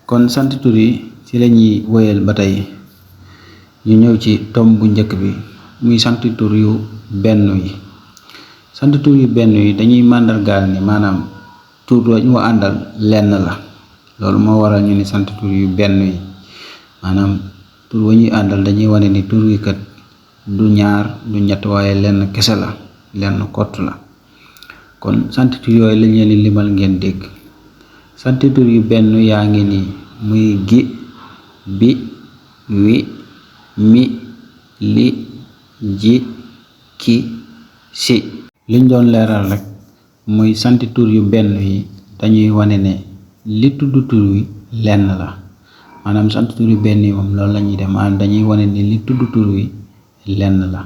kon sant tur yi ci lañuy wëyal ba tey ñu ñëw ci tomb bu njëkk bi muy sant tur yu benn yi. sant tur yu benn yi dañuy màndargaal ni maanaam tur wa ñu àndal lenn la, loolu moo waral ñu ni sant tur yu benn yi, maanaam tur wa ñuy àndal dañuy wane ni tur wi kat du ñaar du ñett waaye lenn kese la, lenn kott la. kon sant tur yooyu lañ leen di limal ngeen dégg. sant tur yu benn yaa ngi nii muy gi, bi, wi, mi, li, ji, ki, si. liñ doon leeral rek muy sant tur yu benn yi dañuy wane ne li tudd tur wi lenn la, maanaam sant tur yu benn yi moom loolu la ñuy def, maanaam dañuy wane ne li tudd tur wi lenn la.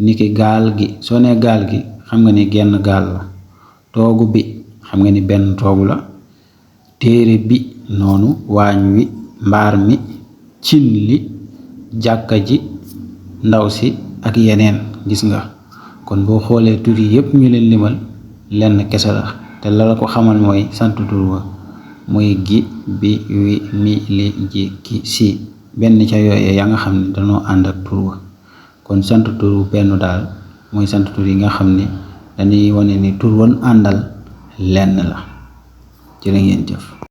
niki gaal gi, soo nee gaal gi xam nga ni genn gaal la. toogu bi xam nga ni benn toogu la. téere bi noonu, waañ wi, mbaar mi, cin li, jàkka ji, ndaw si ak yeneen. gis nga kon boo xoolee tur yi yépp ñu leen limal lenn kese la, te la ko xamal mooy sant tur wa muy gi, bi, wi, mi, li, ji, ki, si, benn ca yooyee yaa nga xam ne dañoo ànd ak tur wa. kon sant tur wu benn daal mooy sant tur yi nga xam ne dañuy wane ni tur wan àndal lenn la. jërë ngeen jëf.